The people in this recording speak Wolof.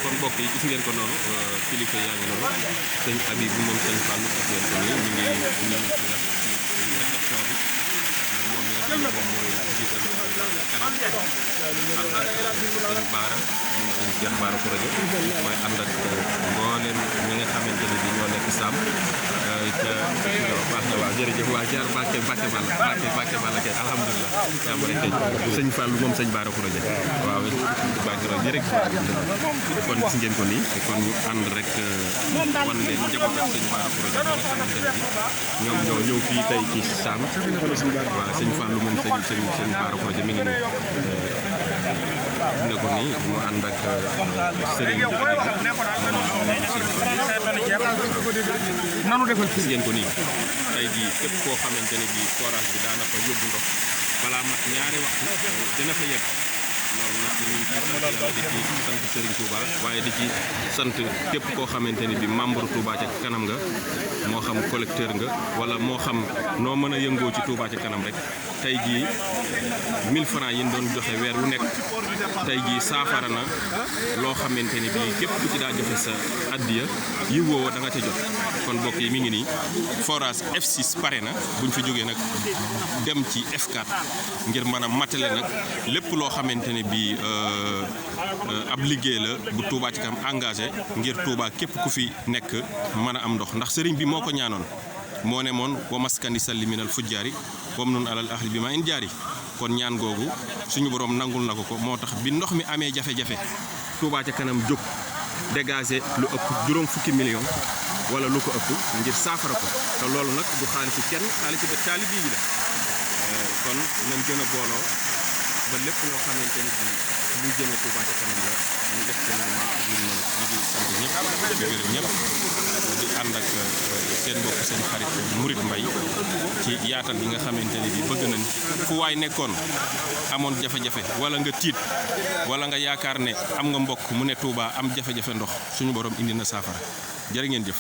kon mbokk yi gis ngeen ko noonu kilifa yaa ngi noonu sëñ Habib moom sëñ Fallou gis ngeen ko nii ñu ngi réception bi moom mi nga xam ne moom mooy jiital kanam sëñ Baara moom sëñ Cheikh Baara Khourédia mooy ànd ak mboolem ñi nga xamante ne bi ñoo nekk Sam ca baax na waaw jërëjëf waa jaar Mbacke Balla kay alhamdulilah jàmm rek kay sëñ Fallou moom sëñ Baara Khourédia waaw Mbacke jërëjëf kon gis ngeen ko nii kon ñu ànd rek wan leen njaboot ak sëñ Baara Khourédia nga xamante ne bi ñoom ñoo ñëw fii tey ci Sam waaw sëñ Fallou moom sëñ Baara Khourédia mi ngi nii ne ko nii mu ànd ak sëriñ nanu defal gis ngeen ko nii tey jii képp koo xamante ne bii forage bi daanaka yóbbu ndox balaa mat ñaari waxtu dina fa yegg loolu nag ñu ngi di ci sant Serigne Touba waaye di ci sant képp koo xamante ni bi membre Touba ca kanam nga moo xam collecteur nga wala moo xam noo mën a yëngoo ci Touba ca kanam rek tey jii 1000 francs yi ñu doon joxe weer wu nekk tey jii saafara na loo xamante ni bi képp ku ci daa joxe sa addiya yi woo da nga ca jot kon mbokk yi mi ngi nii forage F6 pare na buñ fi jógee nag dem ci F4 ngir mën a matale nag lépp loo xamante ni bi ab liggéey la bu Touba ci kanam engagé ngir Touba képp ku fi nekk mën a am ndox ndax sëriñ bi moo ko ñaanoon moo ne moon wa maskani salli minal fujjaari wam nun alal ahli bi ma in jaari kon ñaan googu suñu borom nangul na ko moo tax bi ndox mi amee jafe-jafe Touba ca kanam jóg dégagé lu ëpp juróom fukki million wala lu ko ëpp ngir saafara ko te loolu nag du xaalisu kenn xaalisu taalibe yi la kon nañ gën a booloo ba lépp loo xamante ni bi lu jëme Touba ca kanam la ñu def ci mouvement ak lu mën ñu ngi sant ñëpp di gërëm ñëpp di ànd ak seen mbokk seen xarit Mouride Mbaye ci yaatal yi nga xamante ni bi bëgg nañ fu waay nekkoon amoon jafe-jafe wala nga tiit wala nga yaakaar ne am nga mbokk mu ne Touba am jafe-jafe ndox suñu borom indi na saafara jërë ngeen jëf